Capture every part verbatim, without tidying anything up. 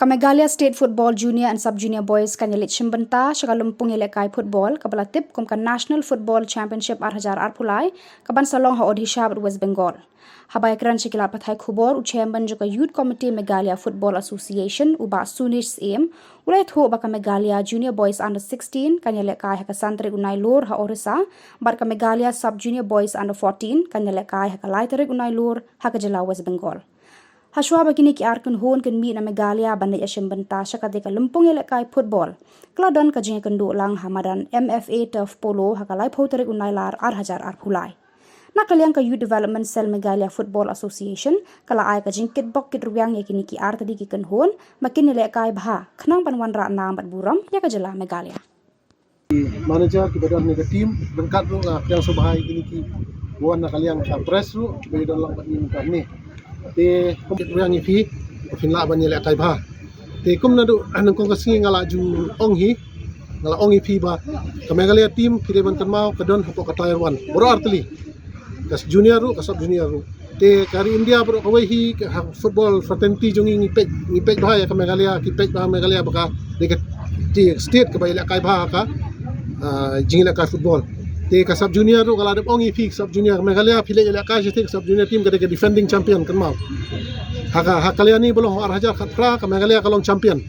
Ka Meghalaya State Football Junior and Sub Junior Boys kan ïaleit shim bynta sha ka lympung ïalehkai football kaba la tip kum ka National Football Championship ar hajar arphew lai, kaban sa long ha Odisha bad West Bengal. Haba ïakren sha ki lad pathai khubor, u Chairman jong ka Youth Committee Meghalaya Football Association, u Bah Sunish Syiem, u la ïathuh ba ka Meghalaya Junior Boys Under sixteen kan ïalehkai ha ka san tarik u Nailur ha Orissa, bad ka Meghalaya Sub Junior Boys Under fourteen kan ïalehkai ha ka lai tarik u Nailur ha ka jylla West Bengal. Hashwa ba kine ki ar kynhun kin mih na Meghalaya ban leit ïashim bynta sha katei ka lympung ïalehkai football, ka la don ka jingïakynduh lang ha madan M F A Turf Polo ha ka laiphew tarik u Nailar ar hajar arphew lai. Na ka liang ka Youth Development Cell Meghalaya Football Association ka la ai ka jingkitbok kitrwiang ïa kine ki ar tylli ki kynhun ba kin ïalehkai bha khnang ban wanrah nam bad burom ïa ka jylla Meghalaya. Manager kiba don ha ka team, ryngkat ruh nga pdiang sngewbha ïa kine kiba wan na ka liang ka press ruh kiba ïadon lang bad ngi mynta hangne. Te kum kitrwiang ïa phi ba phin lah ban ïalehkai bha. Te kum naduh nyngkong ka sngi nga la ju ong hi, nga la ong ïa phi ba ka Meghalaya team phi dei ban kynmaw ka don hapoh ka tier one baroh ar tylli, ka junior ruh, ka sub junior ruh. Te ka ri India baroh kawei hi, ka ha football fraternity jong ngi, ngi peit, ngi peit bha ïa ka Meghalaya, ki peit bha Meghalaya ba ka dei ka state kaba ïalehkai bha ha ka, ah, jingïalehkai football. Te ka sub junior ruh nga la dep ong ïa phi, sub junior Meghalaya phi leit ïalehkai shatei, ka sub junior team ka dei ka defending champion, kynmaw. Ha ka, ha Kalyani ba long ar hajar khatphra, ka Meghalaya ka long champion.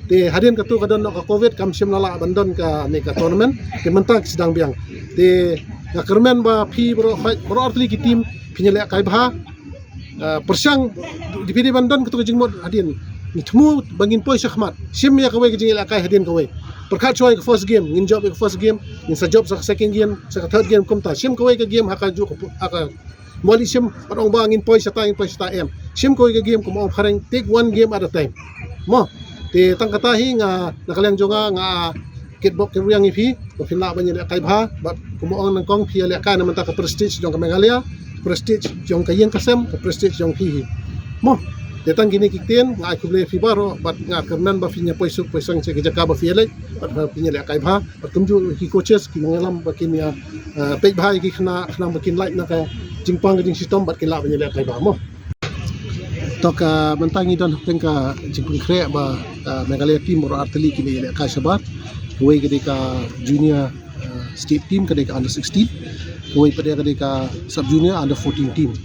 Te hadien katto ka don noh ka covid, kam shym la lah ban don kane ka tournament. Te mynta ki sdang biang. Te nga kyrmen ba phi baroh, baroh ar tylli ki team phin ïalehkai bha. Ah, pyrshang, dei phi dei ban don katto ka jingmut hadien. Ngi thmu ba ngin poi shakhmat. Shim ïa kawei ka jingïalehkai hadien kawei. Pyrkhat shuwa ïa ka first game, ngin jop ïa ka first game, ngin sa jop sa ka second game, sa ka third game, kumta. Shim kawei ka game ha kajuh ka pu-, ha ka Mo leh shim, bad ong ba ngin poi shata, ngin poi shata, em. Shim kawei ka game, kum ong phareng, take one game at a time. Mo, te tang kata hi nga, na ka liang jong nga, nga kitbok kitrwiang ïa phi ba phin lah ban ïalehkai bha, bad kum ong nyngkong phi ïalehkai na bynta ka prestige jong ka Meghalaya, prestige jong ka ïing ka sem, ka prestige jong phi hi. Mo, te tang kine ki ktien, nga ai khublei ïa phi baroh, bad nga kyrmen ba phin ïa poi suk poi seng sha ki jaka ba phi ïaleit, bad ba phin ïalehkai bha. Bad kumjuh ki coaches ki nongïalam ba kin ïa, eh, peit bha ïa ki khynnah, khynnah ba kin lait na ka jingpang ka jingshitom bad kin lah ban ïalehkai bha mo. To ka mynta ngi don hapdeng ka jingpynkhreh ba, eh, Meghalaya team baroh ar tylli ki ïalehkai shabar. Kawei ka dei ka junior, eh, state team, ka dei ka under sixteen. Kawei pat ka dei ka sub junior under fourteen team.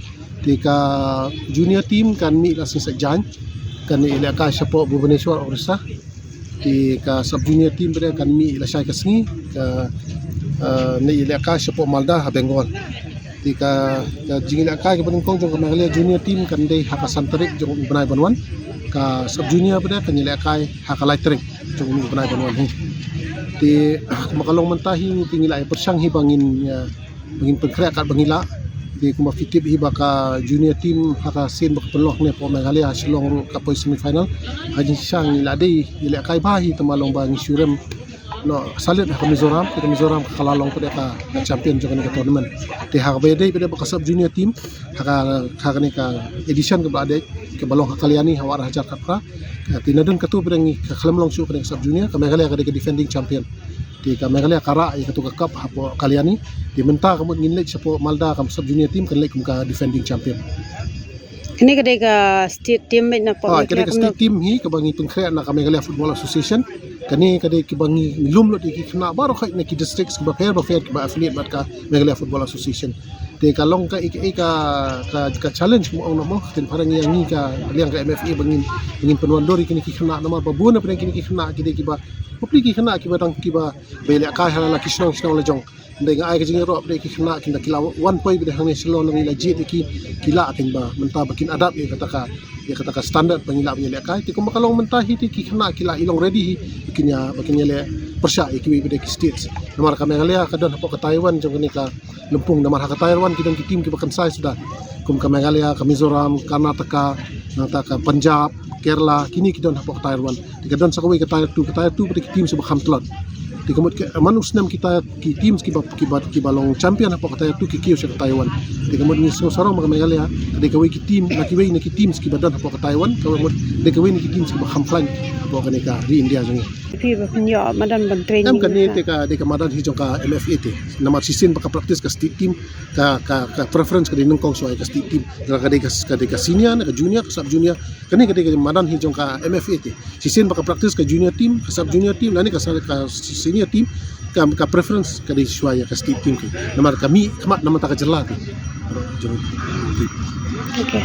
Te ka junior team kan mih la sngi Saitjaiñ, kan ïalehkai shapoh Bhubaneswar, Orissa. Te ka sub junior team pat kan mih lashai ka sngi, ka, eh, ne ïalehkai shapoh Malda ha Bengal. Te ka, ka jingïalehkai kaba nyngkong jong ka Meghalaya junior team kan dei ha ka san tarik jong u bnai ban wan. Ka sub junior pat kan ïalehkai ha ka lai tarik jong u bnai ban wan hi. Te kumba ka long mynta hi ngi te ngi la ïa pyrshang hi ba ngin, eh, ba ngin pynkhreh katba ngi lah. Te kumba phi tip hi ba ka junior team ha ka sien ba ka pynlong ne hapoh Meghalaya ha Shillong ruh ka poi semi final. Ha jingshisha ngi la dei ïalehkai bha hi, tangba long ba ngi shu rem noh salit ha ka Mizoram, te ka Mizoram ka la long pat ka, ka champion jong kane ka tournament. Te ha kaba ïadei pat ba ka sub junior team ha ka, ha kane ka edition kaba la dei kaba long ha Kalyani ha u ar hajar khatphra. Te nadon katto pat ngi ka khlem long shuh kane ka sub junior, ka Meghalaya ka dei ka defending champion. Te ka Meghalaya ka rah ïa katto ka cup hapoh Kalyani. Te mynta ka mut ngin leit shapoh Malda, ka sub junior team kan leit kum ka defending champion. Kane ka dei ka state team beit na pok. Ah, kane ka state team hi kaba ngi pynkhreh na ka Meghalaya Football Association. Kane ka dei kaba ngi lum lut ïa ki khynnah baroh khoit na ki districts kiba pher ba pher kiba affiliate bad ka Meghalaya Football Association. Te ka long ka, ka, ka, ka challenge mo ong na mo, te phareng ïa ngi ka liang ka M F A ba ngin, ba ngin pynwan dur ïa kine ki khynnah namar ba bun na pdeng kine ki khynnah ki dei kiba, bapli ki khynnah kiba dang kiba ba ïalehkai ha la ki shnong shnong la jong. Hynrei nga ai ka jingïaroh ba dei ki khynnah ki la, ki la wan poi ba dei hangne Shillong, ngi la jied ïa ki, ki lah kin ba mynta ba kin adapt ïa kata ka, ïa kata ka standard ba ngi lah ba ngi lehkai. Te kumba ka long mynta hi te ki khynnah ki la i long ready hi ba kin ïa, ba kin ïaleh pyrshah ïa kiwei ba dei ki states. Namar ka Meghalaya ka don hapoh ka Taiwan jong kane ka lympung, namar ha ka Taiwan ki don ki team kiba kynsai suda. Kum ka Meghalaya, ka Mizoram, Karnataka, nangta ka Punjab, Kerala, kine ki don hapoh ka Taiwan. Te ka don sa kawei ka Tier two, ka Tier two pat ki teams ba kham tlot. Te ka mut ka, man u snem kita ki teams kiba, kiba, kiba long champion hapoh ka Tier two ki kiew sha ka Tier one. Te ka mut ngi sngewsarong ba ka Meghalaya ka dei kawei ki team, na kiwei na ki teams kiba don hapoh ka Tier one, ka mut dei kawei na ki teams kiba kham khlaiñ hapoh kane ka ri India jong ngi. Ïoh madan ban train. Em, kane te ka dei ka madan hi jong ka M F A te. Namar shisien ba ka practice ka state team, ka ka ka preference ka dei nyngkong shuwa ïa ka state team. Ka dei ka ka dei ka senior ne ka junior, ka sub junior. Kane ka dei ka madan hi jong ka M F A te. Shisien ba ka practice ka junior team, ka sub junior team, lane ka sa- ka senior team, ka ka preference ka dei shuwa ïa ka state team te. Namar ka mih khmat namar ta ka jylla te. Okay.